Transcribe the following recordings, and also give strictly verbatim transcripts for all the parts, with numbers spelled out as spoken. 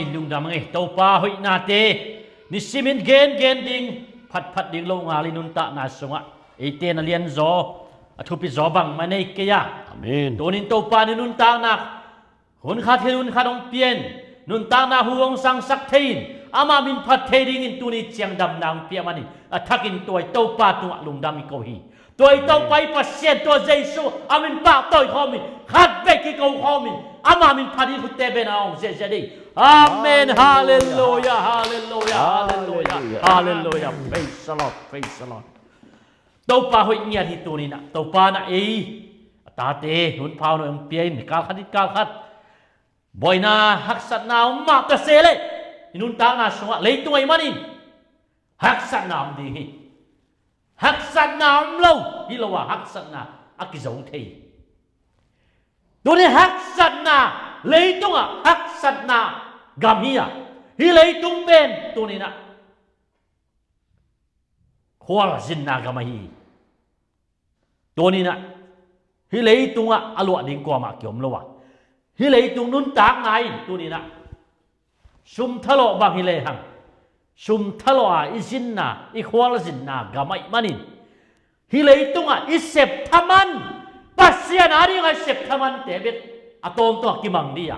Lungdam ngei, Topa hoihnate nisimin gengen ding, phatphat ding lo ngal i nuntakna sungah eite na lianzaw, a thupizaw bangmah nei kei a. Amen. Tunin Topa ni nuntakna hun khat hi hun khat hong pian, nuntakna hu hong sangsak thei in, ama min phat thei dingin tuni ciang damna hong piak manin a thakin tua i Topa tungah lungdam i ko hi. Tua i Topa i Pasian, tua Jesu a min pahtawi khawmin, khat vei kiko khawmin, ama min phat i khutte bena hong ziahziah dei. Amen. Halleluia, halleluia, halleluia, halleluia. Praise the Lord, praise the Lord. Topa hoih ngiat hi tuninah, Topa na ei a tate hun phau no hong pia in, kalkhat in kalkhat buaina haksatna om mah ta se leh i nuntakna sungah leitung ahih manin haksatna om ding hi. Haksatna om lo hi lo a, haksatna a kizo thei. Tuni haksatna, leitungah haksatna gam hi a, hi leitung pen tuninah khualzinna gam ahi. Tuninah hi leitungah a luah ding kuamah kiom lo a, hi leitung nuntakna in tuninah sum thalawh bang hi lehang, sum thalawh a i zinna, i khualzinna gam ahih manin hi leitungah i sep thaman, Pasian a dingah i sep thamante bek a tawmtawm a kimang dih a,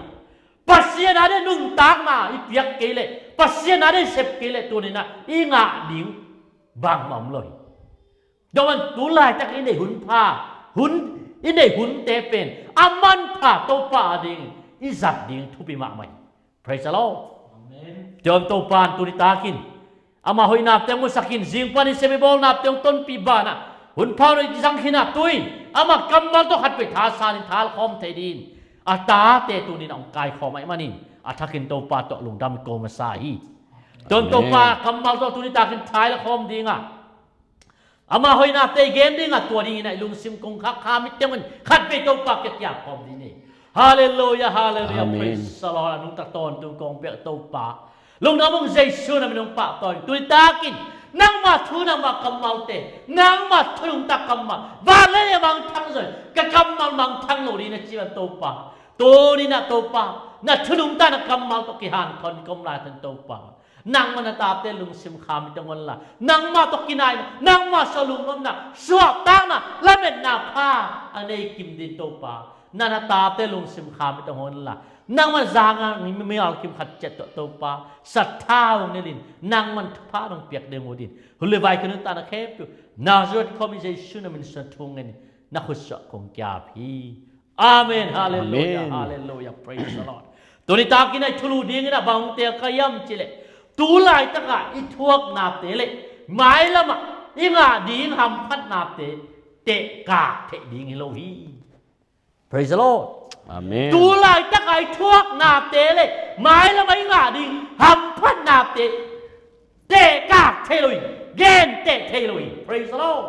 Pasian a ding nuntakna i piak kei leh, Pasian a ding i sep kei leh tuninah i ngah ding bangmah om lo hi. Tua man tu laitak i neih hun pha, hun, i neih hunte pen a manpha Topa a ding i zat ding thupi mahmah hi. Praise the Lord. Amen. Tua Topa in tuni takin ama hoihnate hong musakin, zingpan i sem i bawlnate hong tonpih banah hun phau no i zang khin a, tu-in ama kammal tawh khat vei thasanin thalkhawm thei dingin a tate tuninah hong kaikhawm ahih manin a thakin Topa tawh lungdam i ko masa hi. Tua Topa kammal tawh tuni takin thalkhawm dingah ama hoihnate i gen dingah tua dinginah i lungsim kong khak kha mitteng un khat vei Topa kiang kiangkhawm ding hi. Halleluia, halleluia. Amen. Praise the Lord. A nungta tawntung kong piak Topa, lungdam ung. Jesu na min hong pahtawi ing. Tuni takin nangmah thu, nangmah kammalte, nangmah thu nungta kammal, vanlei a mangthang zong ka kammal mangthang lo ding na ci-in Topa, tuninah Topa na thu nungta na kammal tawh kihanthawn ka om lai teng Topa, nangmah na tate lungsim kha mitteng un la, nangmah tawh kinaina, nangmah sua lungnopna, suahtakna, lametna pha a nei kim ding Topa, na na tate lungsim kha mitteng un la, nangmah zanga mi, mi, mimal kim khat ciat tawh Topa sattha hong nilhin, nangmah thupha hong piak ding uh dingin hun le vai ka nuntakna khempeuh Nazareth khuami Jesu na min suang thu ngenin na khutsuah kong kiap hi. Amen. Halleluia. Amen. Halleluia. Praise the Lord. Tuni takin a i thulu dingin a bang hong teel ka hiam cih leh, tu laitaka i thuaknate le mailamah i ngah ding hamphatnate tehkak theih ding hi lo hi. Praise the Lord. Amen. Tu laitaka i thuaknate le mailamah i ngah ding hamphatnate tehkak thei lo hi. Genteh thei lo hi. Praise the Lord.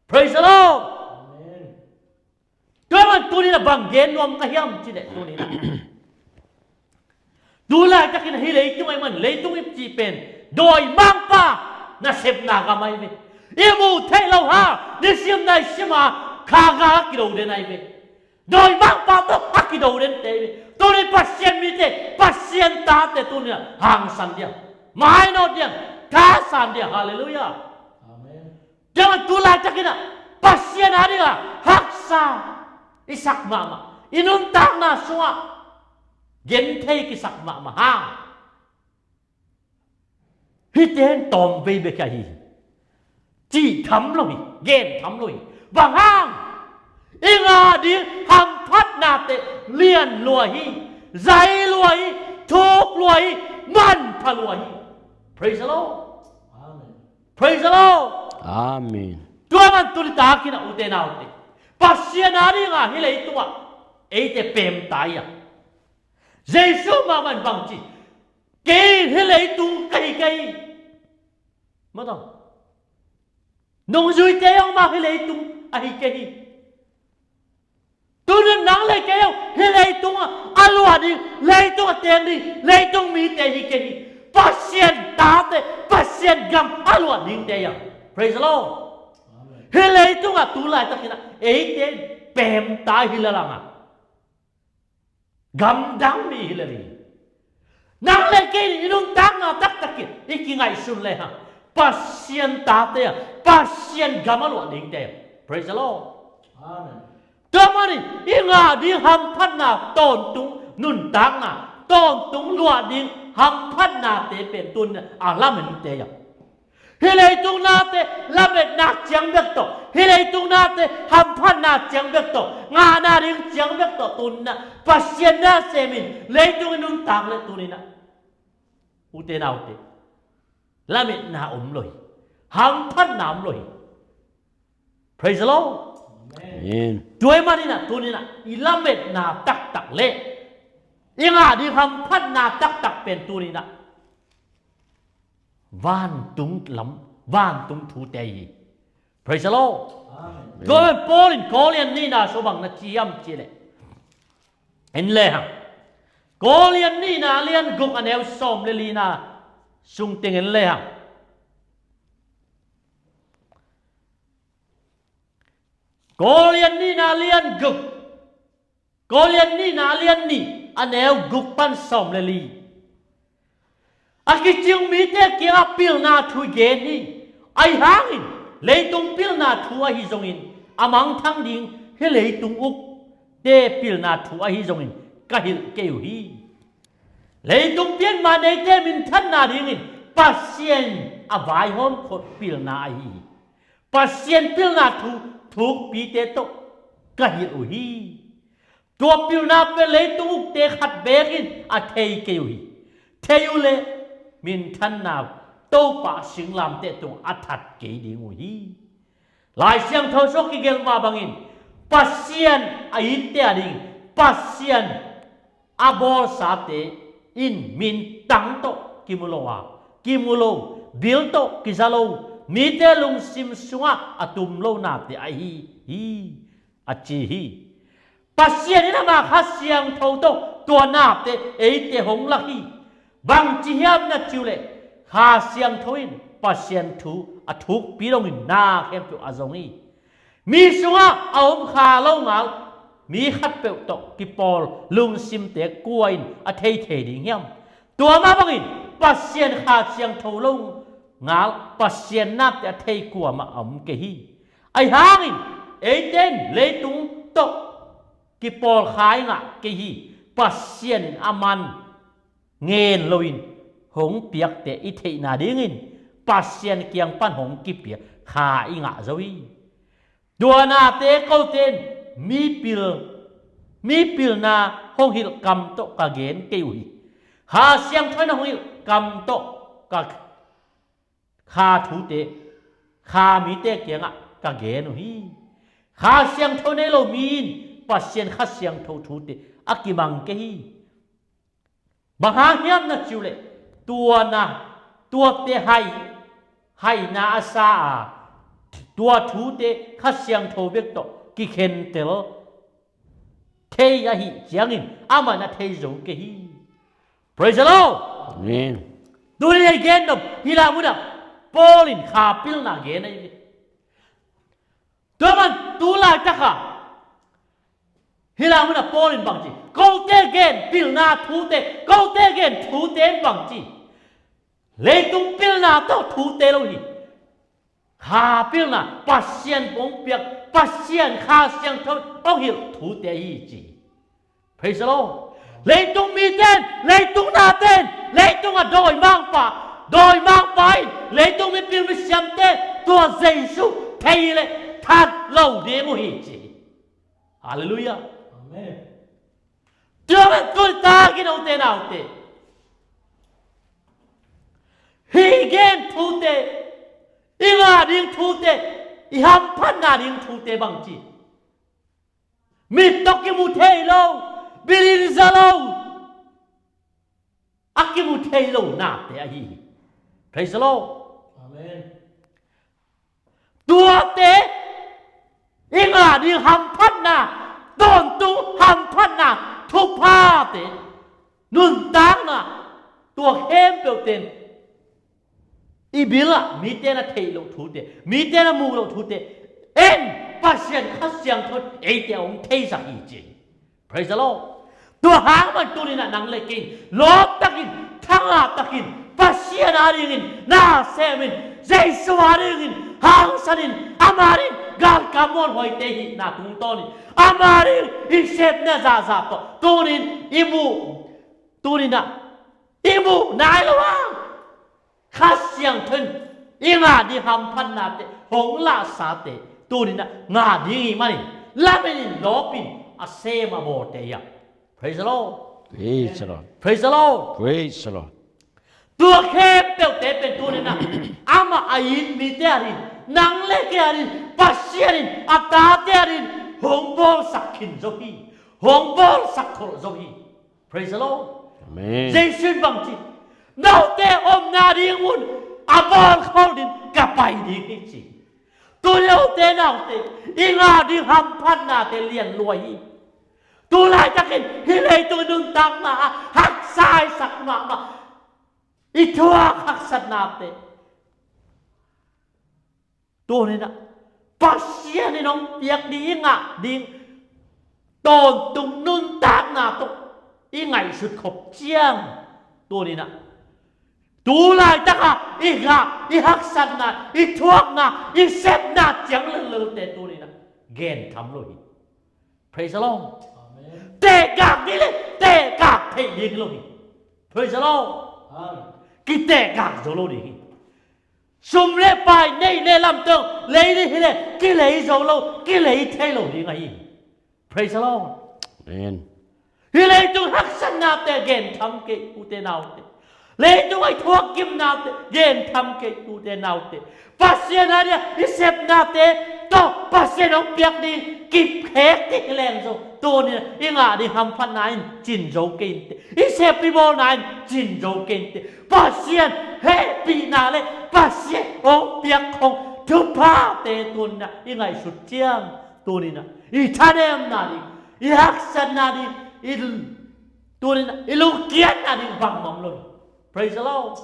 Praise the Lord. Amen. Tua man tuninah bang gen nuam ka hiam cih leh tuninah tu laitakin hi leitung ahih man, leitung i cih pen dawimangpa nasepna gam ahi ve. I muh theih loh a, nisim naisim a khaga a kido den ahi ve. Dawimangpa tawh a kido dente ahi ve. Tuni Pasian mite, Pasian tate tuninah hangsan dia, mainawt dia, thasan dia. Halleluia. Amen. Tua man tu laitakinah Pasian a dingah haksa i sak mahmah, i nuntakna sungah genthei kisak mahmah hang, hihte in tawmvei bek ahi hi, cih tham lo hi, gen tham lo hi. Bang hang? I ngah ding hamphatnate lian lua hi, zai lua hi, thuk lua hi, manpha lua hi. Praise the Lord. Amen. Praise the Lord. Amen. Tua man tuni takin a ute naute, Pasian a dingah hi leitungah eite pemta hi a, Jesu mahmah in bang ci, kei hi leitung ka hi kei hi. Mataw, nungzuite zong mah hi leitung a hi kei hi. Tunin nang le kei zong hi leitung a luah ding, leitung a teng ding, leitung mite hi kei hi. Pasian tate, Pasian gam a luah dingte hi a. Praise the Lord. Amen. Hi leitungah tu laitakinah eite pemta hi lel a, gamdang mi hi lel hi. Nang le kei in i nuntakna taktak in i kingaihsun le hang, Pasian tate a, Pasian gam a luah dingte a. Praise the Lord. Amen. Tua manin i ngah ding hamphatna tawntung, nuntakna tawntung luah ding hamphatnate pen tuni-in a lamen te a. Hih leitung nate lametna ciang bek tawh, hih leitung nate hamphatna ciang bek tawh, ngahna ding ciang bek tawh tuni-in Pasian na semin leitung i nuntak le tuni-in, ute naute, lametna om lo hi. Hamphatna om lo hi. Praise the Lord. Amen. Tua ahih manin tuni-in i lametna taktak le i ngah ding hamphatna taktak pen tuni-in vantung lam, vantung thute hi. Praise the Lord. Amen. Tua ahih manin Paul in Korin nihna sung bang na ci hiam cih leh, en le hang, Korin nihna lian guk a neu sawm le lina sung teng en le hang. Korin nihna lian guk, Korin nihna lian nih a neu guk pan sawm le li. A kicing mite kiangah pilna thu i gen hi. Ahih hangin leitung pilna thu ahi zongin, a mangthang ding hih leitung ukte pilna thu ahi zongin ka hilh kei uh hi. Leitung pian mah neite minthanna dingin Pasian a vaihawm khol pilna ahi hi. Pasian pilna thu thukpite tawh ka hilh uh hi. Tua pilna pen leitung ukte khat beek in a thei kei uh hi. Thei uh leh minthanna Topa singlamteh tungah a that kei ding uh hi. Lai Siangtho sung kigelh mah bangin Pasian a itte a ding, Pasian a bawlsate in mintang tawh kimu lo a, kimu lo, bil tawh kiza lo, mite lungsim sungah a tum lo nate ahi hi, a ci hi. Pasian in ama Kha Siangtho tawh tua nate eite hong lak hi. Bangci hiam na cih uh leh, Kha Siangtho in Pasian thu a thukpi dongin na khempeuh a zong hi. Mi sungah a om kha lo ngal mi khatpeuh tawh kipawl lungsimte kua in a theithei ding hiam? Tua mah bangin Pasian Kha Siangtho lo ngal Pasian nate a thei kuamah a om kei hi. Ahih hangin eite in leitung tawh kipawl kha i ngah kei hi. Pasian in a man ngen loin hong piakte i theihna dingin Pasian kiang pan hong kipiak kha i ngah zo hi. Tua nate kote in mipil, mipilna hong hilh kam tawh ka gen kei uh hi. Kha Siangtho in hong hilh kam tawh ka kha thute, kha mite kiangah ka gen uh hi. Kha Siangtho nei lo mi in Pasian Kha Siangtho thute a kimang kei hi. Bang hang hiam na cih uh leh, tua na, tuate hai, haina a sa a, tua thute Kha Siangtho bek tawh kikhentel thei ahih ciangin amah in a thei zo kei hi. Praise the Lord. Amen. Tuni a i gen nop hih lai munah Paul in kha pilna gen ahi hi. Tua man tu laitak a hih lai munah Paul in bang ci? Kote gen pilna thute, kote gen thute in bang ci? Leitung pilna tawh thute lo hi. Kha pilna, Pasian hong piak, Pasian Kha Siangtho hong hilh thute hi ci. Praise the Lord. Leitung mite in, leitung nate in, leitung a dawimangpa, dawimangpa in leitung mipil misiamte tua Jesu thei leh that lo ding uh hi ci. Halleluiah. Amen. Tua man tuni takin ute naute, hih gen thute, i ngah ding thute, i hamphatna ding thute bang ci? Mit tawh kimu thei lo, bil in za lo, a kimu thei lo nate ahi hi. Praise the Lord. Amen. Tuate i ngah ding hamphatna, tawntung hamphatna, thuphate, nuntakna, tua khempeuhte in i bilah mite in a theih loh thute, mite in a muh loh thute, en Pasian Kha Siangtho in eite a hong theisak hi ci. Praise the Lord. Tua hang man tuni-in ah nang le kei in lawptakin Nangah takin Pasian adingin na semin, Jesu adingin hangsanin, ama ding galkap muanhuaite hihna tungtawnin ama ding i sepna zahzah tawh tunin i muh, tuninah i muh nai lo a, Kha Siangtho in i ngah ding hamphatnate hong lahsate tuninah ngah ding i hih manin lamenin lawpin a sem a bawlte hi a. Praise the Lord. Praise the Lord. Praise the Lord. Praise the Lord. Tua khempeuhte pen tuninah amah a it mite adin, nang le kei adin, Pasian in a tate adin hong bawlsak khin zo hi. Hong bawlsak kholh zo hi. Praise the Lord. Amen. Jesu in bang ci? Note omna ding mun a bawl khol din ka pai ding hi ci. Tu note naute i ngah ding hamphatnate lian lua hi. Tu laitakin hih leitung nuntakna ah haksa i sak mahmah, i thuak haksatnate tuninah Pasian in hong piak ding i ngah ding tawntung nuntakna tawh i ngaihsut khop ciang tuninah tu laitakah i ngah, i haksatna, i thuakna, i sepna ciang lellelte tuninah gentham lo hi. Praise the Lord. Amen. Tehkak ding le tehkak theih ding lo hi. Praise the Lord. Amen. Kitehkak zo lo ding hi. Sum le pai, neih le lamtang lei ding hi le kilei zo lo, kilei thei lo ding ahi hi. Praise the Lord. Amen. Hih leitung haksatnate gentham kei, ute naute. Leitung a i thuak gimnate gentham kei, ute naute. Pasian a dia i sepnate tawh Pasian hong piak ding kikhek ding hi leng zong tuninah i ngah ding hamphatna in cin zo kei inteh. I sep i bawlna in cin zo kei inteh. Pasian hehpihna le Pasian hong piak khong thuphate tuninah i ngaihsut ciang tuninah i thanemna ding, i haksatna ding, i tuninah i lungkiatna ding bangmah om lo hi. Praise the Lord.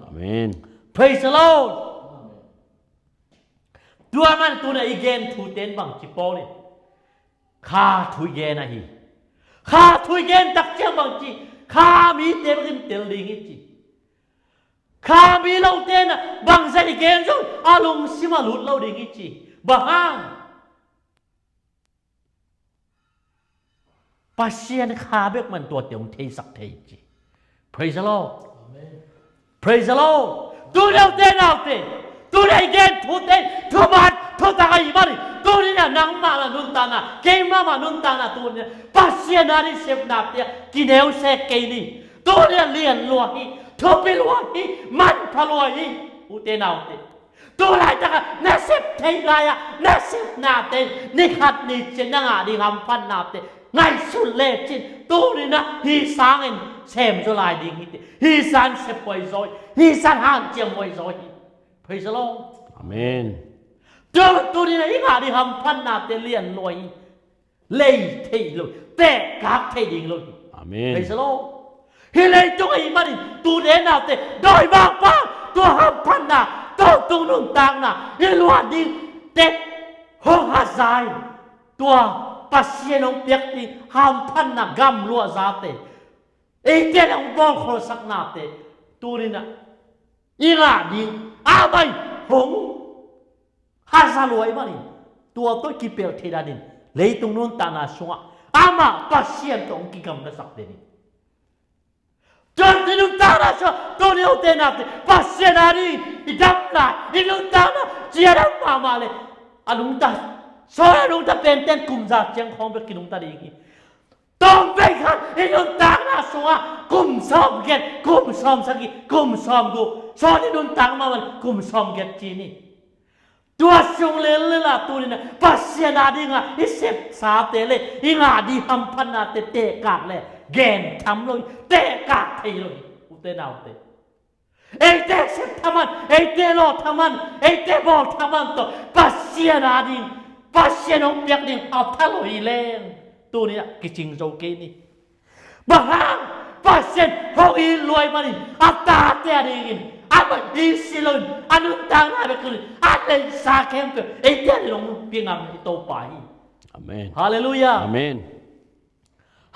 Amen. Praise the Lord. Amen. Tua man tuninah i gen thute in bang ci, Paul in kha thu i gen ahi. Kha thu i gen tak ciang bang ci? Kha mite bangin tel ding hi ci. Kha mi lote inah bangzah i gen zong a lungsim ah lut lo ding hi ci. Bang hang? Pasian kha bek man tuate hong theisak thei hi ci. Praise the Lord. Amen. Praise the Lord. Tu note naute, tu nei gen thute thuman thutak ahih manin tuninah nangmah mah nuntakna, keimah mah nuntakna tuninah Pasian a ding sepnate ah kineu sek kei ni. Tuninah lian lua hi, thupi lua hi, manpha lua hi, ute naute. Tu laitakah na sep thei lai-ah na sepnate in ni khat ni ciang na ngah ding hamphatnate ngaihsun lecin tuninah hih sangin sem zaw lai ding hi teh. Hih sangin sep huai zaw hi. Hih sangin hanciam huai zaw hi. Praise the Lord. Amen. Tua tuninah i ngah ding hamphatnate lian lua hi. Lei thei lo, tehkak thei ding lo hi. Amen. Praise the Lord. Hih leitung ahih manin tute naute, dawimangpa tua hamphatna, tua tung nuntakna i luah ding tek hong haza in, tua Pasian hong piak ding hamphatna gamluah zate, eite in hong bawlkholsaknate tuninah i ngah ding a bai hong haza lua ahih manin tua tawh kipelh thei danin leitung nuntakna sungah amah Pasian tawh hong kigamlasak den hi. Tua i nuntakna sungah tuni ute naute Pasian a ding i dam lai, i nuntakna ciadam mahmah le a nungta, Saul a nungta pente in kum za ciang khawng bek kinungta ding hi. Tawmvei khat i nuntakna sungah kum sawmgiat, kum sawmsagih, kum sawmguk, Saul i nuntak mahmah kum sawmgiat ci ni. Tua sung lel lela tuninah Pasian a dingah i sepsate le i ngah ding hamphatnate tehkak le gentham lo hi, tehkak thei lo hi, ute naute. Eite sep thaman, eite law thaman, eite bawl thaman tawh Pasian a ding, Pasian hong piak ding a tha lo hi leng tuninah kicing zo kei ni. Bang hang? Pasian hong it lua ahih manin a tate a dingin amah it si loin a nuntakna bek loin a neihsa khempeuh eite a ding hong pia ngam i Topa hi. Amen. Halleluiah. Amen.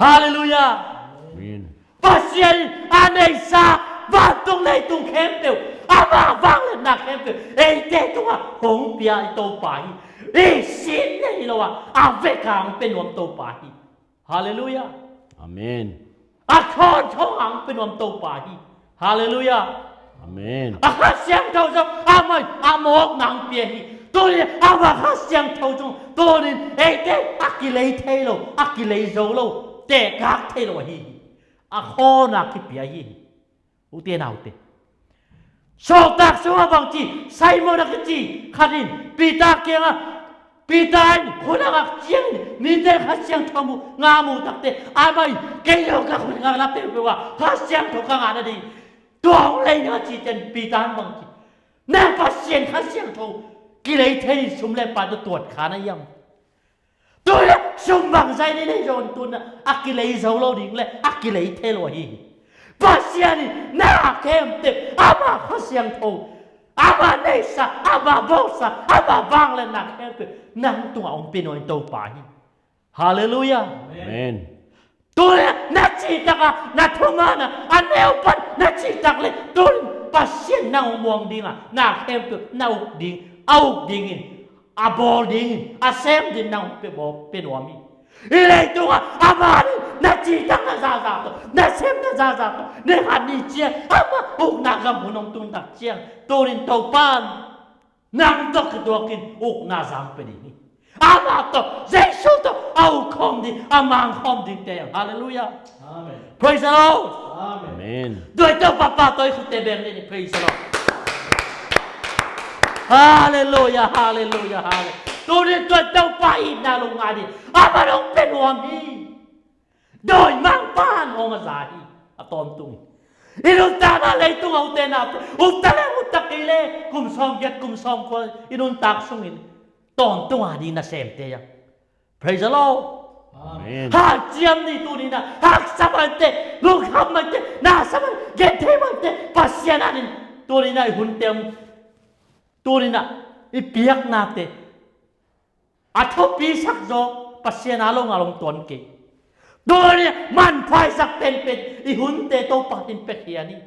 Halleluiah. Amen. Pasian in a neihsa leitung khempeuh, ama vangliatna khempeuh eite tungah hong pia i Topa hi. I sin nei lo a, a vekpi-a hong pia nuam Topa hi. Halleluiah. Amen. A thawn thawn hong pia nuam Topa hi. Halleluiah. Amen. A Kha Siangtho zong amah in a mawkna hong pia hi. Tuni-in ama Kha Siangtho zong tuni-in eite a kilei thei lo, a kilei zo lo, tehkak thei lo ahi hi. A thawn a kipia hi. Ute naute, Sawltak sungah bangci, Simon a kici khat in Peter kiangah, Peter in khut a ngak ciangin mite Kha Siangtho mu, nga mu takteh, amah in kei zong ka khut ngak na peuhpeuh ah Kha Siangtho ka ngah nading, tua hong lei ning a ci ciang Peter in bangci, nang Pasian Kha Siangtho kilei thei ni, sum le pai tawh tuat kha na hiam? Tuni-in sum bangzah nei nei zong tuni-in a kilei zo lo ding le a kilei thei lo ahi hi. Pasian in na khempeuh, ama Kha Siangtho, ama neihsa, ama bawlsa, ama vangliatna khempeuh nang tungah hong pia nuam Topa hi. Halleluiah. Amen. Tuni-in na citak a, na thuman a, a neu pan na citak leh, tuni-in Pasian nang hong muang ding a, na khempeuh na uk ding, a uk dingin, a bawl dingin, a sem dingin nang hong pia bawl, pia nuam hi. Hih leitungah ama ading na citakna zahzah tawh, na semna zahzah tawh, ni khat ni ciang ama ukna gam hun hong tun tak ciang, tuni-in Topa in nang tawh kituakin ukna zang pia ding hi. Amah tawh, Jesu tawh a uk khawm ding, a mang khawm dingte hi hang. Halleluiah. Amen. Praise the Lord. Amen. Amen. Tua hi, Topa, Topa tawh i khutte beng ni. Praise the Lord. Halleluiah, halleluiah, halleluiah. Tuni-in tua Topa itna lungngai ding, amah in hong pia nuam hi. Dawimangpa'n hong a za hi, a tawntung hi. I nuntakna leitung a, ute naute, uk ta leh uk ta kei leh, kum sawmgiat, kum sawmkua i nuntak sungin tawntung a ding nasemte hi hang. Praise the Lord. Amen. Hanciam ni tuni-in ah, haksa mah in teh, lungkham mah in teh, nasa mah in, genthei mah in teh, Pasian ading tuni-in ah i hunte, tuni-in ah i piaknate a thupisak zaw, Pasian a lo ngal hong tuan kei. Tuni-in manpha i sak penpen i hunte Topa in piakhia ni.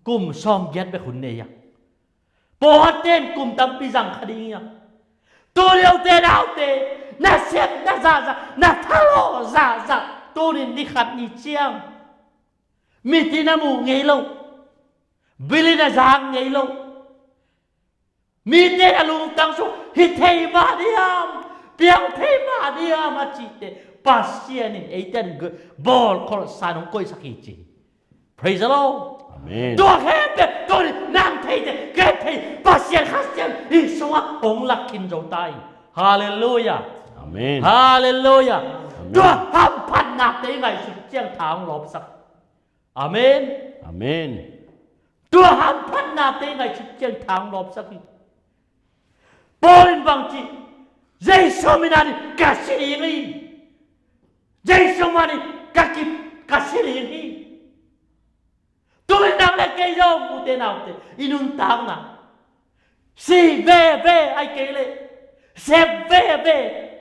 Kum sawmgiat bek hun nei hi hang. Pawlkhatte in kum tampi zang kha ding hi hang. Tuni-in ute naute, na sep na zahzah, na thalawh zahzah, tuni-in ni khat ni ciang, mit in a muh ngei lo, bil in a zak ngei lo, mite a lungtang sung hi thei mah diam, piang thei mah diam a cihte, Pasian in eite ading bawl kholsa in hong koihsak hi ci. Praise the Lord. Amen. Tua khempeuh tuni-in nang theite, kei thei, Pasian Kha Siangtho i sungah hong lak khin zo ta hi. Halleluiah. Amen. Halleluiah. Amen. Tua hamphatnate i ngaihsut ciang tha hong lawpsak. Amen. Amen. Tua hamphatnate i ngaihsut ciang tha hong lawpsak hi. Paul in bang ci, Jesu min ading ka si ding hi. Jesu min ading ka ki, ka si ding hi. Tuni-in nang le kei zong, ute naute, i nuntakna si veve ahih kei leh sep veve,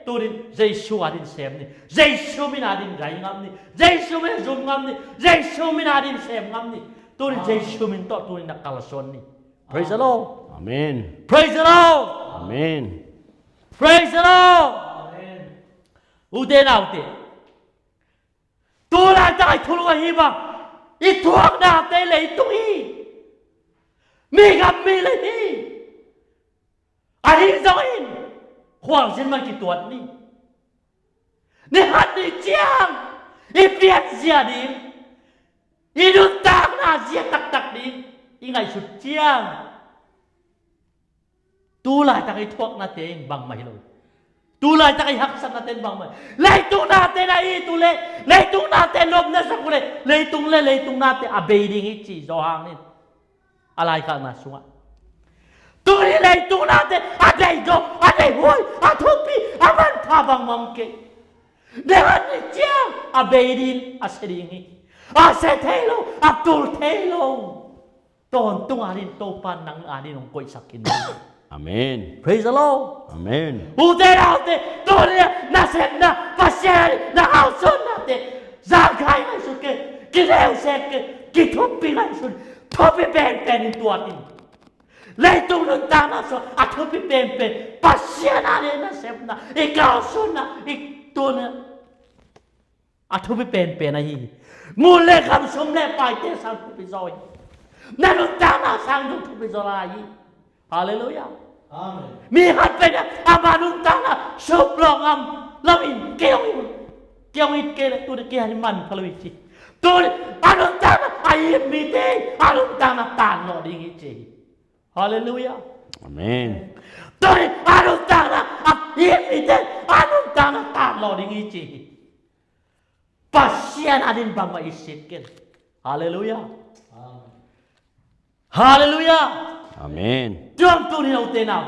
tuni-in Jesu ading sem ni. Jesu min ading rai ngam ni. Jesu min zum ngam ni. Jesu min ading sem ngam ni. Tuni-in Jesu min tawh tuni-in na kalsuan ni. Praise the Lord. Amen. Praise the Lord. Amen. Praise the Lord. Amen. Ute naute, tu laitak i thulu ahi bang, i thuaknate leitung hi. Mi gam mi lei hi. Ahi zongin khualzin mah kituat ni. Ni khat ni ciang i piatzia ding, i nuntakna zia taktak ding i ngaihsut ciang, tu laitak i thuaknate in bangmah hi lo. Tu laitak i haksatnate in bangmah hi. Leitung nate na it uh leh, leitung nate nopna sak uh leh, leitung le leitung nate a bei ding hi ci Johan in a laikhakna sungah. Tuni leitung nate a deih gawp, a deih huai, a thupi, a manpha bangmah om kei. Ni khat ni ciang a bei ding, a sia ding hi. A sia thei lo, a tul thei lo. Tawntung ading Topa in nang ading hong koihsak khin. Amen. Praise the Lord. Amen. Ute naute, tuni-in na sepna, Pasian ading na hausawnate zangkhai ngaihsut kei, kineu sek kei, kithupi ngaihsut. Thupi penpen in tuat in. Leitung nuntakna sung a thupi penpen, Pasian a ding nasepna, i kalsuanna, i tuna a thupi penpen ahi hi. Ngun le kham, sum le paite sang thupi zaw hi. Na nuntakna sang zong thupi zaw lai hi. Halleluiah. Amen. Mi khat pen a, ama nuntakna sum lawng am lo in, kei hong it, kei hong it kei le tuni kei hong it man pha lo hi ci. Tuni a nuntakna a it mite a nuntakna tan lawh ding hi ci hi. Halleluiah. Amen. Tuni a nuntakna a it mite a nuntakna tan lawh ding hi ci hi. Pasian a ding bangmah i sit kei. Halleluiah. Halleluiah. Amen. Tua tuni na u te nau,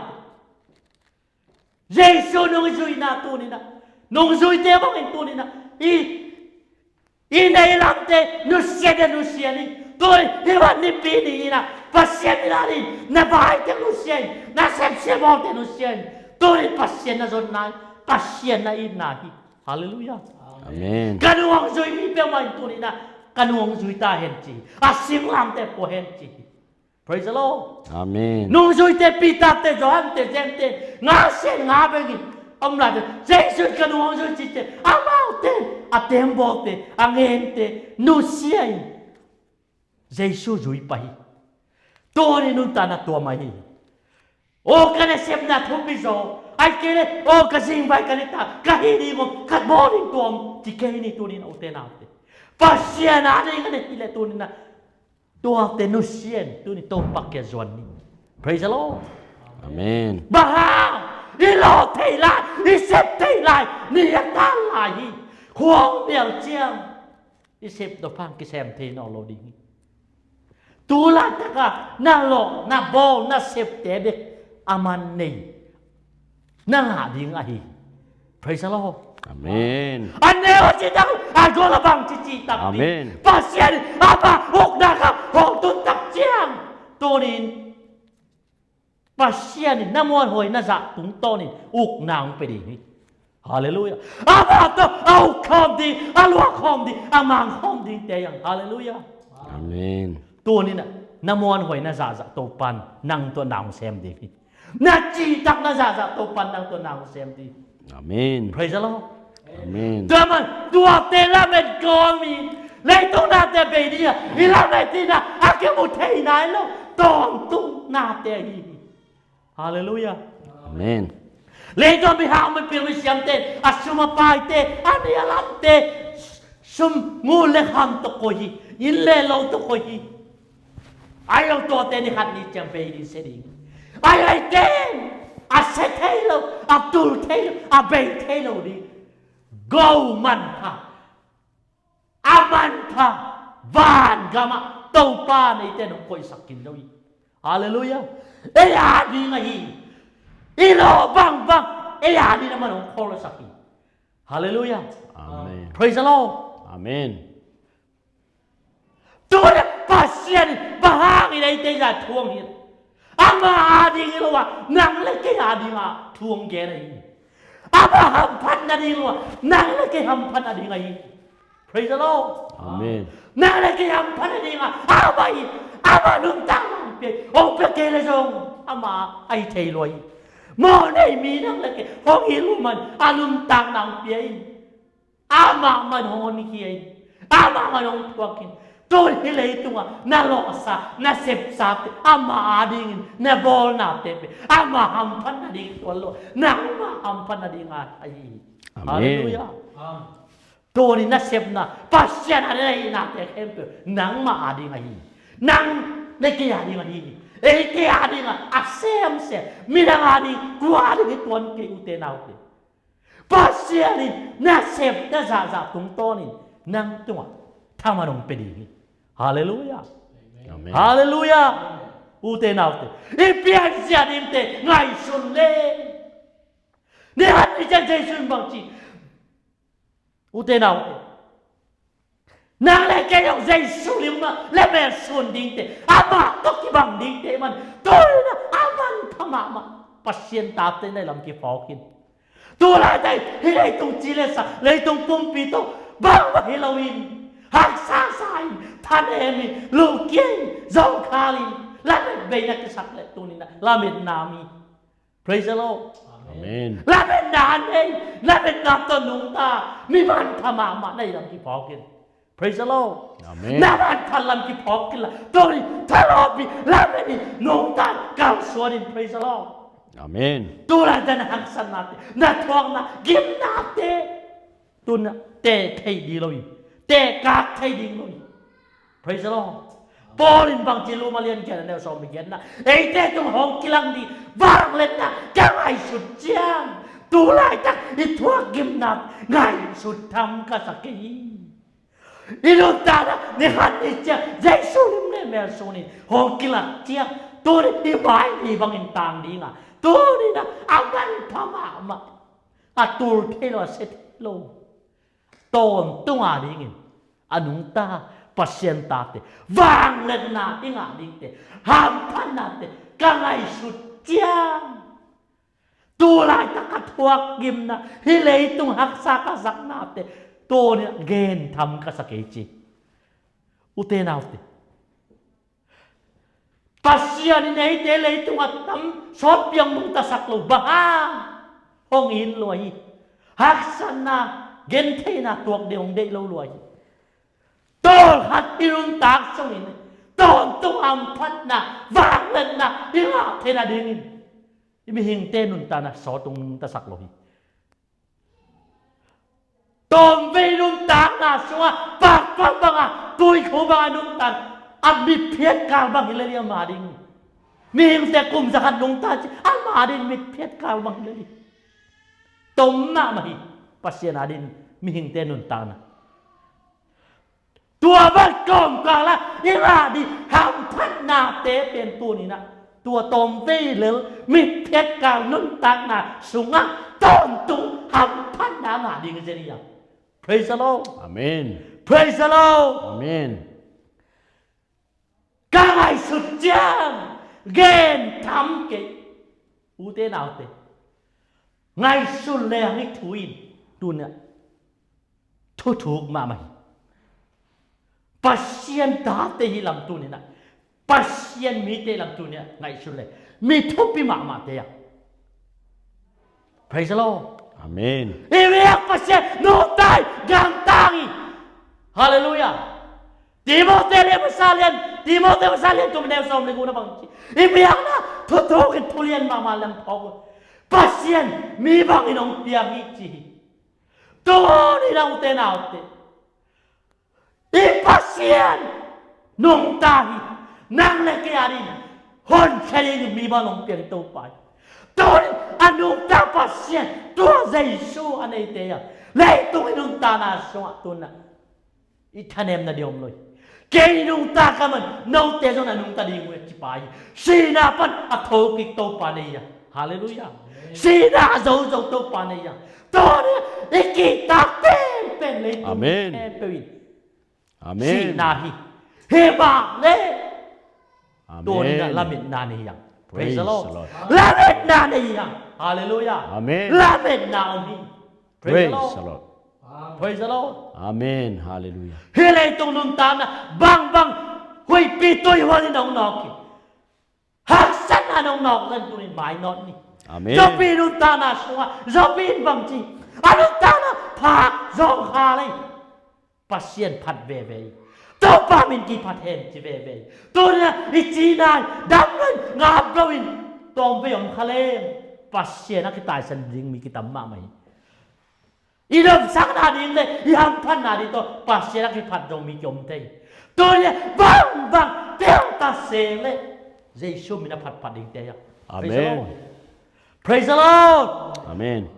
Jesu nungzuina tuni na, nungzuite bangin tuni na i, i nei lamte nusia in, nusia in. Tuni hih van nipi ni in a, Pasian min a ding na vaite nusia in, na sepsia bawlte nusia in. Tuni Pasian na zonna hi, Pasian na itna hi. Halleluiah. Amen. Ka nung hong zui mi peuhmah in tuni na ka nung hong zui ta hen ci hi. A singlamteh pua hen ci hi. Praise the Lord. Amen. Nungzuite, Peter te, Johan te, James te, nga sian nga bengin om lai te, Jesu ka nung hong zui ci te, amaute a tembawlte, a ngente nusia in Jesu zui pah hi. Tuni nuntakna tua mah hi. Aw ka nasepna thupi zaw, ahih kei leh aw ka zingvai ka nitak, ka hih ding om, ka bawl ding tua om ci kei ni. Tuni na u te nau te, Pasian a ding a na hih leh tuni na tuate nusia in, tuni Topa kiang zuan ni. Praise the Lord. Amen. Bang hang? I lawh theih lai, i sep theih lai ni a tan lai hi. Khua hong nial ciang i sep dop hang kisem thei nawn lo ding hi. Tu laitak a na lawh, na bawl, na septe bek a man nei na ngah ding ahi hi. Praise the Lord. Amen. A neu a citak, a gual a bang ci citak ding. Amen. Pasian in ama ukna gam hong tun tak ciang, tuni in Pasian in na muanhuai na zah tungtawnin ukna hong pia ding hi. Halleluiah. Amah tawh a uk khawm ding, a luah khawm ding, a mang khawm dingte hi hang. Halleluiah. Amen. Tuni na, na muanhuai na zahzah Topa in nang tawh na hong sem ding hi. Na citak na zahzah Topa in nang tawh na hong sem ding hi. Amen. Praise the Lord. Amen. Tua man, tuate lamet kawmin leitung nate bei ding a, i lamet in a, a kimu thei nai lo tawntung nate ahi hi. Halleluiah. Amen. Leitung a mihau, mipil, misiamte a sum a paite, a ni a lamte, sum, ngun le kham tawh koih hi, inn le lo tawh koih hi. Ai lo tuate ni khat ni ciang bei ding, sia ding. Ai ai ten a sia thei lo, a tul thei lo, a bei thei lo ding. Go manpha, a manpha van gamah Topa in eite hong koihsak khin zo hi. Halleluiah. Ei a ding ahi hi. I lawh bangbang ei a ding a man hong khawlsak hi. Halleluiah. Amen. Praise the Lord. Amen. Tuni Pasian in bang hangin eite zah thu hong hilh? Ama a ding hi lo a, nang le kei a ding a thu hong gen ahi hi. Ama hamphat nading lo a, nang le kei hamphat nading ahi hi. Praise the Lord. Amen. Nang le kei hamphat nading a, ama hi, ama nuntakna hong pia hi. Hong pia kei le zong ama ahi thei lo hi. Mawhnei mi nang le kei hong hi lo man a nuntakna hong pia hi. Amah man hong honkhia in, amah man hong thuak in. Tun hih leitungah na lawhsa, na sepsate amah adingin na bawlnate pen amah hamphat nading tuan lo, nangmah hamphat nading ahi hi. Amen. Halleluiah. Tuni na sepna Pasian a na hihnate khempeuh nangmah ading ahi hi. Nang le kei ading ahi hi. Ei kei adingah a semsem, midang ading, kua ading hi tuan kei, ute naute. Pasian in na sep na zahzah tungtawnin nang tungah thaman hong pia ding hi. Halleluiah. Amen. Halleluiah. Ute naute, i pianzia dingte ngaihsun le. Ni khat ni ciang Jesu in bang ci? Ute naute, nang le kei zong Jesu lim mah le mel sun dingte, amah tawh kibang dingte man, tuni in a manpha mahmah Pasian tate na hi lam kiphawk in. Tu laitak hih leitung ci le sa, leitung pumpi tawh bangmah hi loin, haksa sa in, a nem in, lukia in, zawngkhal in, lametbeina kisak leh tuni-in ah lametna om hi. Praise the Lord. Amen. Lametna a nei, lametna tawh nungta, mi manpha mahmah na hih lam kiphawk in. Praise the Lord. Amen. Na manpha lam kiphawk kei inla, tuni thalawpin lamet in, nungta in, kalsuan in. Praise the Lord. Amen. Tu laitak na haksatnate, na thuakna gimnate, tu-in ah teh thei ding lo hi. Teh kak thei ding lo hi. Praise the Lord. Paul in bangci, Roma lian giat, a neu sawm le giat-na, eite tung hong kilang ding vangliatna ka ngaihsut ciang, tu laitak i thuak gimna ngaihsut tham ka sa kei hi. I nuntakna ni khat ni ciang Jesu lim le mel sunin hong kilak ciang, tuni i mai ni bangin tang ding a, tuni-in ah a manpha mahmah, a tul thei lo, a sia thei lo, tawntung a dingin a nungta Pasian tate, vangliatna i ngah dingte, hamphatnate ka ngaihsut ciang, tu laitak ka thuak gimna, hih leitung haksa ka saknate, tuni-in ah gen tham ka sa kei ci. Ute naute, Pasian in eite leitung a tam sawt piang nungtasak lo, bang hang? Hong it lua hi. Haksatna, gentheihna tuak ding hong deih lo lua hi. Tawlkhat i nuntak sungin tawntung hamphatna, vangliatna i ngah theihna dingin i mihingte nuntakna sawt hong nungtasak lo hi. Tawmvei nuntakna sungah pakpak bangah, tuikhu bangah nungta in, a mitphiatkal bang hi lel hi ama ding. Mihingte kum za khat nungta ci, ama ding mitphiatkal bang hi lel hi. Tom mahmah hi Pasian a ding mihingte nuntakna. Tua bang kawmkal ah i ngah ding hamphatnate pen tuni-in ah tua tawmvei lel mitphiatkal nuntakna sungah tawntung hamphatna ngah ding hi zen hi a. Praise the Lord. Amen. Praise the Lord. Amen. Ka ngaihsut ciang gen tham kei. Ute naute, ngaihsun leng hih thu in tuni-in ah thuthuk mahmah hi. Pasian tate hih lam tuni-in ah, Pasian mite lam tuni-in ah ngaihsun leng mi thupi mahmahte hi a. Praise the Lord. Amen. I biak Pasian nungta hi, gangtang hi. Halleluiah. Timote lian masa lian, Timote masa lian thum, neu sawm le guk-na bang ci, i biakna thuthuk in, thu lian mahmah lam phawk uh. Pasian mi bangin hong piang hi ci hi. Tuni-in ah ute naute, i Pasian nungta hi. Nang le kei a ding honkhia ding mi bang hong piang Topa hi. Tuni-in a nungta Pasian, tua Jesu a neite hi a, leitung i nuntakna sungah tuni-in ah i thanemna ding om lo hi. Kei nungta ka hih man, note zong na nungta ding uh hi ci pai hi. Sihna pan a thokik Topa na hi a. Halleluiah. Sihna a zozo Topa na hi a. Tuni-in ah i kihtak penpen leitung, Amen, khempeuh in, Amen, sihna hi. Hi mah leh, Amen, tuni-in ah lametna nei hi hang. Praise the Lord. Praise the Lord. Lametna nei hi hang. Halleluiah. Amen. Lametna om hi. Praise the Lord. Praise the Lord. Amen. Halleluiah. Hih leitung nuntakna bangbang, huihpi tuihual in hong nawk hi. Haksatna in hong nawk zen, tuni-in mainawt ni. Amen. Jobin nuntakna sungah, Jobin bangci, a nuntakna phak, zawngkhal hi. Pasian phat veve hi. Topa min kiphat hen ci veve hi. Tuni-in ah i cina in dam lo-in, ngap lo-in, tawmvei om kha leng, Pasian a kitaisan ding mi kitam mahmah hi. I lomsakna ding le i hamphatna ding tawh Pasian a kiphat zong mi kiom thei. Tuni-in ah bangbang teng ta se leh Jesu min a phatphat dingte hi a. Praise the Lord. Amen. Praise the Lord. Amen.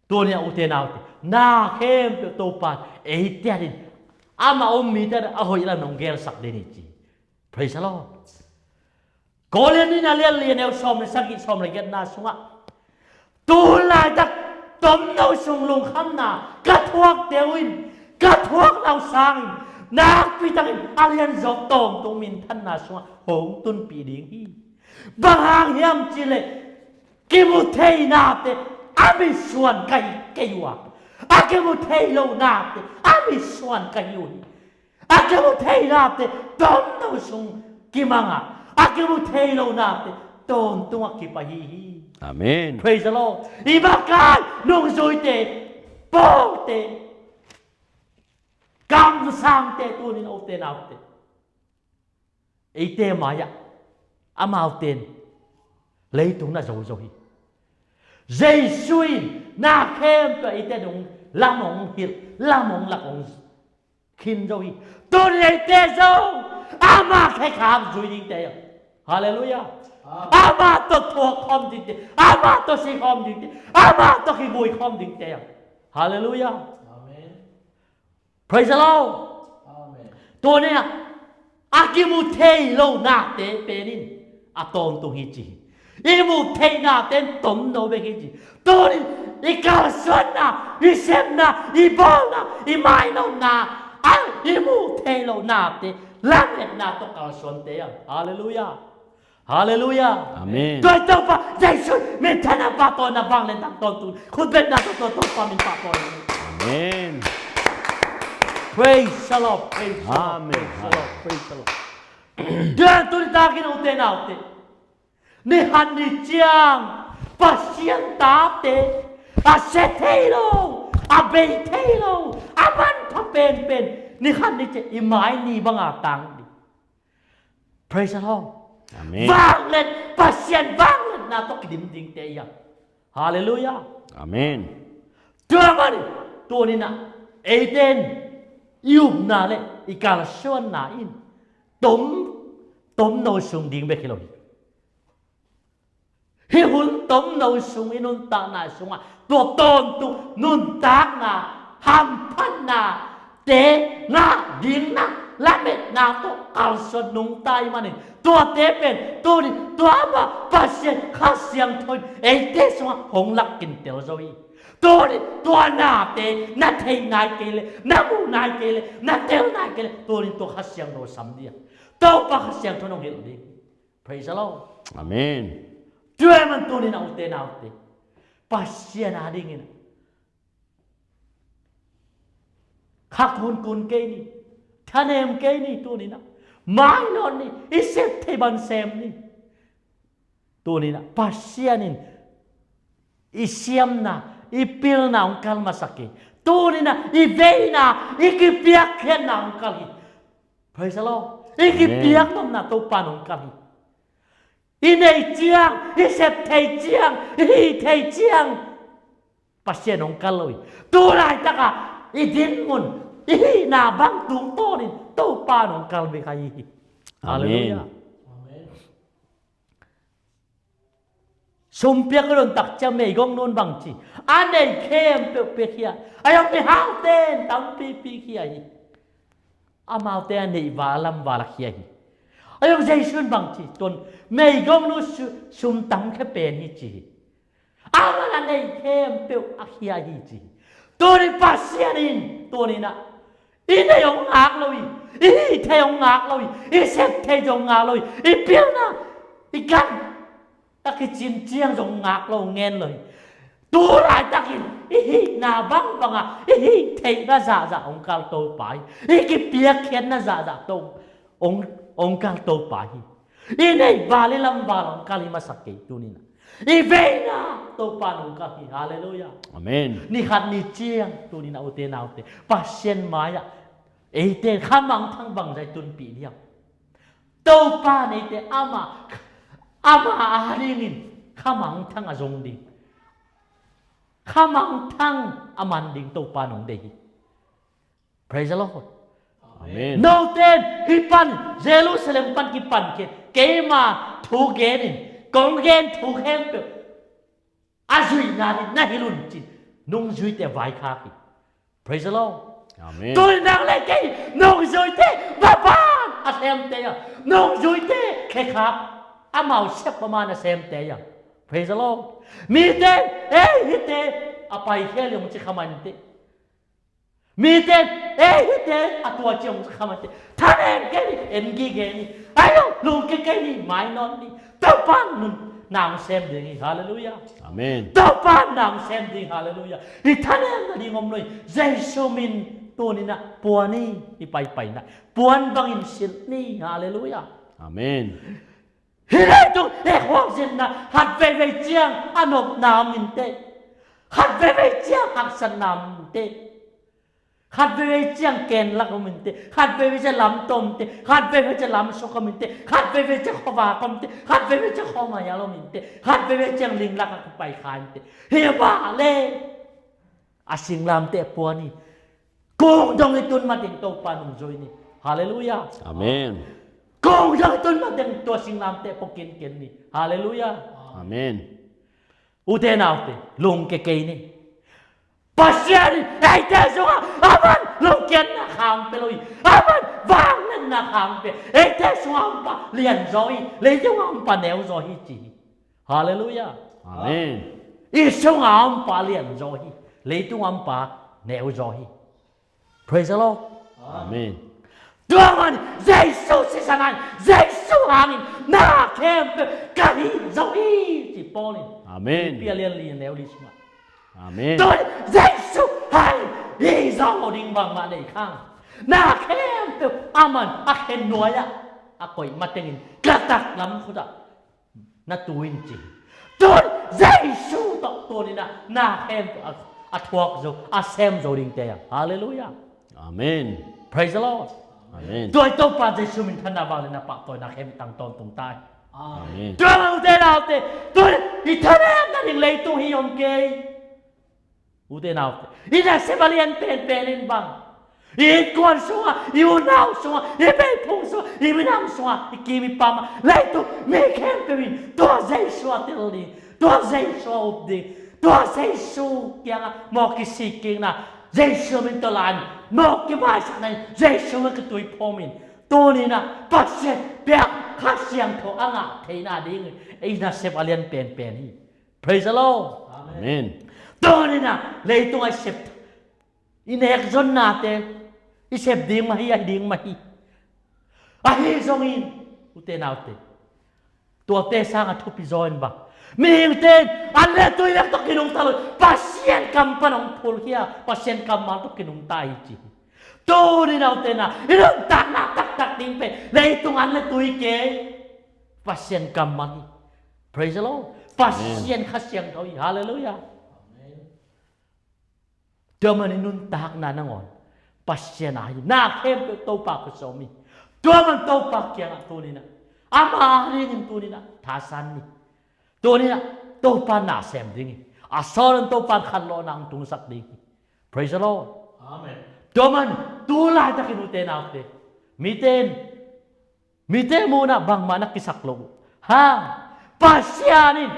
Tuni-in ah ute naute, na khempeuh Topa in eite adingin, amah om mite adingin a hoih lam hong gelsak ding hi ci. Praise the Lord. Korin nihna lian li, a neu sawm le sagih, sawm le giatna sungah, tu laitak tomno sung lungkhamna ka thuakte uh in, ka thuak lo sangin, nakpi takin a lianzaw tawntung minthanna sungah hong tunpih ding hi. Bang hang hiam cih leh, kimu thei nate a misuan ka hi kei uh a, a kimu thei lo nate a misuan ka hi uh hi. A kimu thei nate tomno sung kimang a, a kimu thei lo nate tawntung a kip ahi hi. Amen. Praise the Lord. I makai nungzuite, pawlte, kamsangte, tunin ote naute, eite mai-ah amauten leitung na zo zo hi. Jesu in na khempeuh eite dong lam hong hilh, lam hong lak hong khin zo hi. Tuni eite zong ama khekhap zui dingte hi. Halleluiah. Amen. Ama tawh thuak khawm dingte, ama tawh si khawm dingte, ama tawh kivui khawm dingte hi. Halleluiah. Amen. Praise the Lord. Amen. Tuni a, a kimu thei lo nate penin a tawntung hi ci hi. I mu theih nate in tomno bek hi ci. Tunin i kalsuanna, i sepna, i bawlna, i mainopna, a i mu thei lo nate lametna tawh kalsuante hi. Halleluiah. Halleluiah. Amen. Tua Topa Jesu minthanna, pahtawina, vangliatna tawh tawntung, khutbetna tawh Topa min pahtawi. Amen. Praise the Lord. Praise the Lord. Amen. Praise the Lord. Praise the Lord. Tua tuni takin ute naute, ni khat ni ciang Pasian tate a sia thei lo, a bei thei lo, a manpha penpen, ni khat ni ciang i mai ni banga tang ding. Praise the Lord. Amen. Vangliat, Pasian vangliatna tawh kidim dingte hi hang. Halleluiah. Amen. Tua manin tuninah eite in i upna le i kalsuanna in tom, tomno sung ding bek hi lo hi. Hih hun tomno sung i nuntakna sungah tua tawntung nuntakna, hamphatnate ngah dingna lametna tawh kalsuan nungta i hih manin tuate pen tuni tua mah Pasian Kha Siangtho in eite sungah hong lak kintel zo hi. Tuni tua nate na theih nai kei leh, na muh nai kei leh, na tel nai kei leh, tuni tua Kha Siangtho sam ding a, Topa Kha Siangtho in hong hilh ding. Praise the Lord. Amen. Tua ahih manin tuninah ute naute, Pasian adingin kha kunkun kei ni, thanem kei ni. Tuninah mainawt ni, i sep thei bang sem ni. Tuninah Pasian in i siamna, i pilna hong kal masa kei. Tuninah i veina, i kipiakkhiatna hong kal hi. Praise the Lord. I kipiak nopna Topa in hong kal hi. I neih ciang, i sep thei ciang, i hih thei ciang Pasian hong kal lo hi. Tu laitakah i dinmun, i hihna bang tungtawnin Topa in hong kal bek ahi hi. Halleluiah. Sum piak ka don tak ciang meigong nun bang ci, a neih khempeuh piakhia, a zong mihaute in tampi piakhia hi. Amaute a neih val a lam val a khia hi. A zong Jesu in bang ci, tuan meigong nu sum tamkhia pen hi ci hi. Aman a neih khempeuh a khia hi ci hi. Tuni Pasian in tuninah i neih hong ngak lo hi, i hih thei hong ngak lo hi, i sep thei zong ngak lo hi, i pilna, i gan a kicin ciang zong ngak lo, ngen lo hi. Tu laitakin i hihna bangbanga i hih theihna zahzah hong kal Topa hi. I kipiakkhiatna zahzah to hong, hong kal Topa hi. I neih val i lam val hong kal hi masa kei tuninah. I veina Topa in hong kal hi. Halleluiah. Amen. Ni khat ni ciang tuninah ute naute, Pasian mai-ah eite in khamangthang bangzah tunpih diam? Topa in eite ama, ama adingin khamangthang a zong ding, khamangthang a man ding Topa in hong deih hi. Praise the Lord. Amen. Note in hih pan, Jerusalem pan kipan kei, keima thu genin, kong gen thu khempeuh a zuihna ding na hilh un ci-in nungzuite vaikhak hi. Praise the Lord. Amen. Tuni nang le kei nungzuite, va ban a semte hi a, nungzuite khekhap, amau sep a man a semte hi a. Praise the Lord. Mite, ei hihte a paikhia leh hong ci kha mah inteh. Mite, ei hihte a tuaci hong ci kha mah inteh. Thanem kei ni, en gige ni, ai lo, lungkia kei ni, mainawt ni. Topa in nang sem ding hi. Halleluiah. Amen. Topa in nang sem ding. Halleluiah. Hih thanemna ding om lo hi. Jesu min Tuni-in ah puan ni, i paipaina puan bangin silh ni. Halleluiah. Amen. Hih leitung hekhuak zinna khat veivei ciang a nopna om inteh. Khat veivei ciang haksatna om inteh. Khat veivei ciang kenlak om inteh. Khat veivei ciang lamto om inteh. Khat veivei ciang lamsuk om inteh. Khat veivei ciang khuavak om inteh. Khat veivei ciang khuamaial om inteh. Khat veivei ciang linglak a kipai kha inteh. Hih bang le a singlamteh puan hi. Kung dong i tun mateng Topa nungzui ni. Halleluiah. Amen. Kung dong i tun mateng tua singlamteh pua kinken ni. Halleluiah. Amen. Ute naute, lungkia kei ni. Pasian in eite sungah aman lungkiatna khang pia lo hi. Aman vangliatna khang pia. Eite sungah om pa lianzaw hi. Leitungah om pa neuzaw hi ci hi. Halleluiah. Amen. I sungah om pa lianzaw hi. Leitungah om pa neuzaw hi. Praise the Lord. Amen. Tua man Jesu sisan hangin, Jesu hangin na khempeuh ka hih zo hi ci Paul in. Amen. Philippi a lian li, a neu li sungah. Amen. Tua Jesu hangin hih zo ding bangmah nei khang. Na khempeuh aman a khen nuai-ah a koih matengin ka taklam khutah na tu in ci. Tun Jesu tawh tuni-in ah na khempeuh a, a thuak zo, a sem zo dingte a. Halleluiah. Amen. Praise the Lord. Amen. Tua i Topa Jesu minthanna vangliatna pahtawina khempeuh tang tawntung ta hi. Amen. Tua ute naute, tun i thanem nading leitung hi om kei. Ute naute, i nasep a lian penpen in bang, i innkuan sungah, i unau sungah, i beiphung sungah, i minam sungah, i kim i pam ah, leitung mi khempeuh in tua Jesu a tel ding, tua Jesu a up ding, tua Jesu kiangah mawh kisikkikna, Jesu min tawh la-in mawh kimaisakna in, Jesu min kituiphawm in, tuni-in ah Pasian piak Kha Siangtho a ngah theihna dingin i nasep a lian penpen hi. Praise the Lord. Amen. Tuni-in ah leitung a i sep, i nekzonnate i sep ding mah hi, a hi ding mah hi. Ahi zongin ute naute, tuate sangin thupi zaw in bang, mihingte in an le tui bek tawh kinungta lo hi. Pasian kam pan hong phulkhia, Pasian kammal tawh kinungta hi ci hi. Tuni-in ah ute na, i nuntakna taktak ding pen leitung an le tui kei, Pasian kammal hi. Praise the Lord. Amen. Pasian Kha Siangtho hi. Halleluiah. Amen. Tua man i nuntakna nangawn Pasian a hi, na khempeuh Topa khut sawm hi. Tua man Topa kiangah tuni-in ah, ama a dingin tuni-in ah thasan ni. Tuni-in ah Topa na sem ding hi. A sawt in Topa in khanlawhna hong tungsak ding hi. Praise the Lord. Amen. Tua man tu laitakin ute naute, mite in, mite muhna bangmah na kisak lo uh. Ha, Pasian in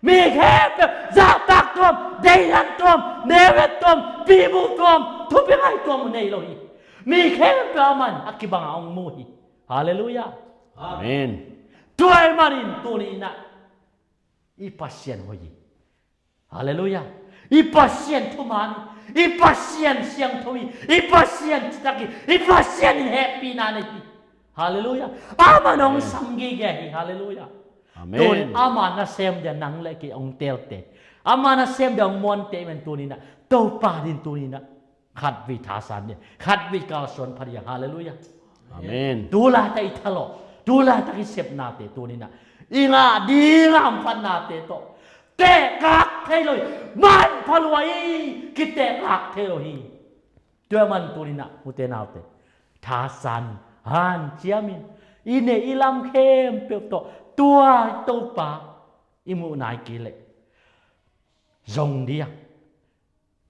mi khempeuh zahtak tuam, deidan tuam, neu-et tuam, pimu tuam, thupi ngai tuam uh nei lo hi. Mi khempeuh aman a kibang a hong mu hi. Halleluiah. Amen. Tua ahih manin tuni-in ah i Pasian hoih hi. Halleluiah. I Pasian thuman hi. I Pasian siangtho hi. I Pasian citak hi. I Pasian in hehpihna nei hi. Halleluiah. Aman hong, amen, sam gige hi. Halleluiah. Amen. Tun ama nasem dia nang le kei hong teelte, ama nasem dia hong muante i man tuni-in ah Topa dingin tuni-in ah khatvei thasan ding, khatvei kalsuan pha ding. Halleluiah. Amen. Tu laitak i thalawh, tu laitak i sepnate tuni-in ah i ngah ding a hamphatnate tawh tehkak thei lo hi. Manpha lua hi, kitehkak thei lo hi. Tua man tuni-in ah ute naute, thasan hanciamin i neih i lam khempeuh tawh tua Topa i muh nai kei leh zong dia,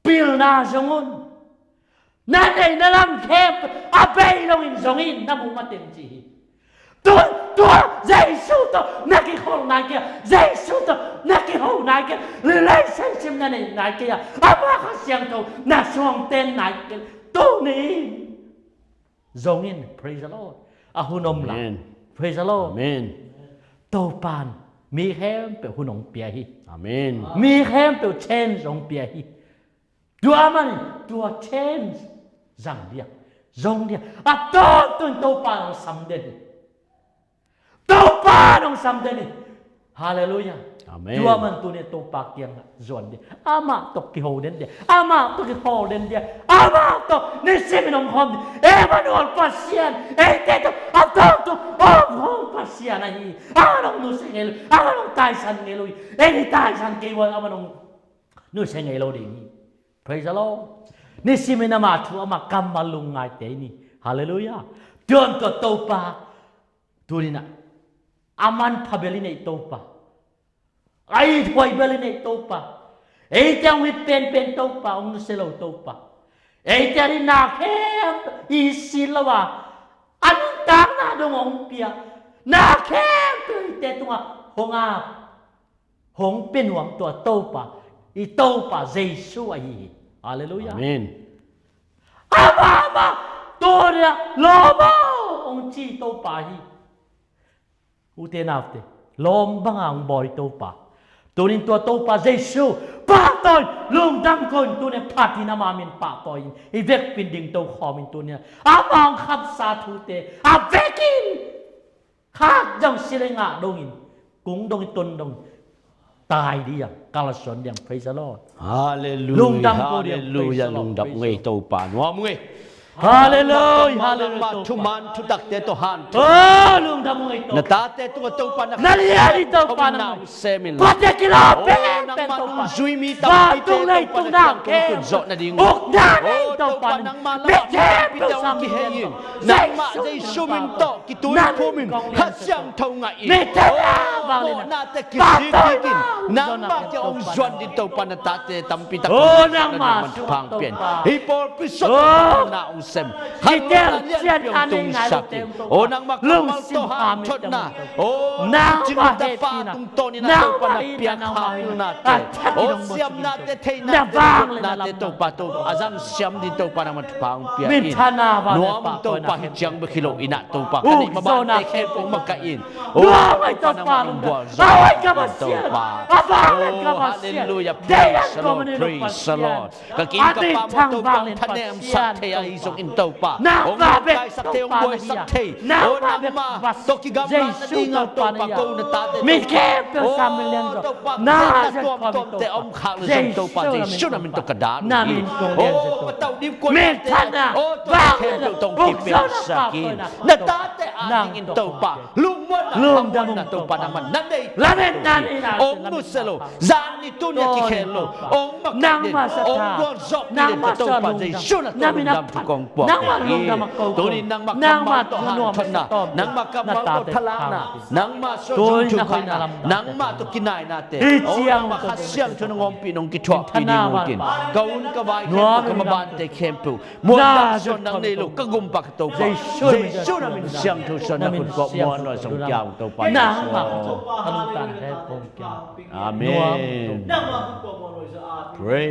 pilna zong un. Na neih na lam khempeuh a bei loin zong in, na muh mateng ci hi. Tua, tua Jesu tawh na kikholh nai kei a, Jesu tawh na kiho nai kei a, relationship na neih nai kei a, ama Kha Siangtho na suangten nai kei a, tuni zong in. Praise the Lord. A hun om la. Amen. Praise the Lord. Amen. Topa in mi khempeuh hun hong pia hi. Amen. Mi khempeuh chance hong pia hi. Tua manin tua chance zang dia, zong dia, a tawntung Topa in hong sam den hi. Topa in hong sam den hi. Halleluiah. Amen. Tua man tuni Topa kiangah zuan dih. Amah tawh kiho den dih. Amah tawh kipawl den dih. Amah tawh nisimin om khawm dih. Emmanuel Pasian, eite tawh a tawh tawh om khawm Pasian ahi. Amah nong nusia ngei lo. Amah nong taisan ngei lo. Ei taisan kei ua amah nong nusia ngei lo ding hi. Praise the Lord. Nisimin ama thu, ama kammal lungngaite ni. Hallelujah. Tua tua Topa. Tuninah a manpha bel i neih Topa, a ithuai bel i neih Topa, eite hong it penpen Topa, hong nusia lo Topa, eite a ding na khempeuh i sit lo a, a nuntakna dong hong pia, na khempeuh eite tungah hong ap, hong pia nuam tua Topa, i Topa Jesu ahi hi. Halleluiah. Amen. Amah amah, tunia lawm aw hong ci Topa hi. Ute naute, lawm banga hong bawi Topa. Tunin tua Topa Jesu pahtawi, lungdam ko in, tunia phatin ama min pahtawi in i vekpin ding to khawm in, tunia ama hong khamsa thute a vekin khak dong, sileng ah dongin, kung dongin, ton dongin tai dih a, kalsuan dih a. Praise the Lord. Halleluiah. Lungdam ko dih a. Halleluiah. Praise the Lord. Lungdam ngei Topa, nuam ngei. Halleluiah. Nangmah thuman thutakte tawh hanthawn. Oh, lungdam ngei Topa. Na tate tungah Topa na lian in Topa nang sem in la. Nangmah nungzui mi tampite Topa na kiang kong tun zawh nading uh. Ukna nei Topa nang. Nangmah lamah mi tampite hong kihei in. Nangmah Jesu min tawh kituiphum in, Kha Siangtho ngah in. Oh, mawhnate kisik kik in. Nangmah kiang hong zuan ding Topa na tate tampi tak hong zuan ding nangmah thupha hong pia in. Hih pawlpi sung Topa na hong sem. Kha Siangtho na lianpi hong tungsak in. Oh, nangmah kammal tawh hanthawnna. Oh, nangmah Tapa tungtawn in ah Topa na piak kha pilnate. Oh, siamnate, theihnate, lutnate Topa, Topa a zang siam ding Topa nangmah thupha hong pia in. Nuam Topa, hih ciang bek hi lo in ah Topa, ka neih mabante khempeuh hong makaih in. Oh, Topa nangmah hong gualzo in Topa. Oh, halleluiah, praise the Lord, praise the Lord. Ka kiim ka paam ah Topa hong thanemsak thei ahi zongin Topa, hong makaihsak thei, hong buaisak thei. Oh, nangmah tawh kigamlat nading ah Topa, ko na tate Topa. Oh, Topa, na tuamtuamte om khak le zong Topa, Jesu na min tawh ka dan uh hi. Oh, ka tauh ding kuaite, oh, tua khempeuh tawh hong kipiaksak in. Na tate adingin Topa, lungmuanna, khamuanna Topa nangmah na nei. Hong nusia lo, zan ni tuni a kikhel lo, hong makaih den, hong gualzawhpih den, Topa Jesu na tawh lungdam thu kong puak hi. Tunin nangmah kammal tawh hanthawnna, nangmah kammal tawh thalakna, nangmah suan zong thukhakna, nangmah tawh kinainate, oh, nangmah Kha Siangtho nong ompih, nong kithuahpih ding uh kin. Ka un ka vai khempeuh, ka mabante khempeuh, muandah suan dang nei lo ka gumpa ka Topa, Jesu na min siangtho suan na khut kawh muan lo zong kiang Topa Jesu. Amen. Praise.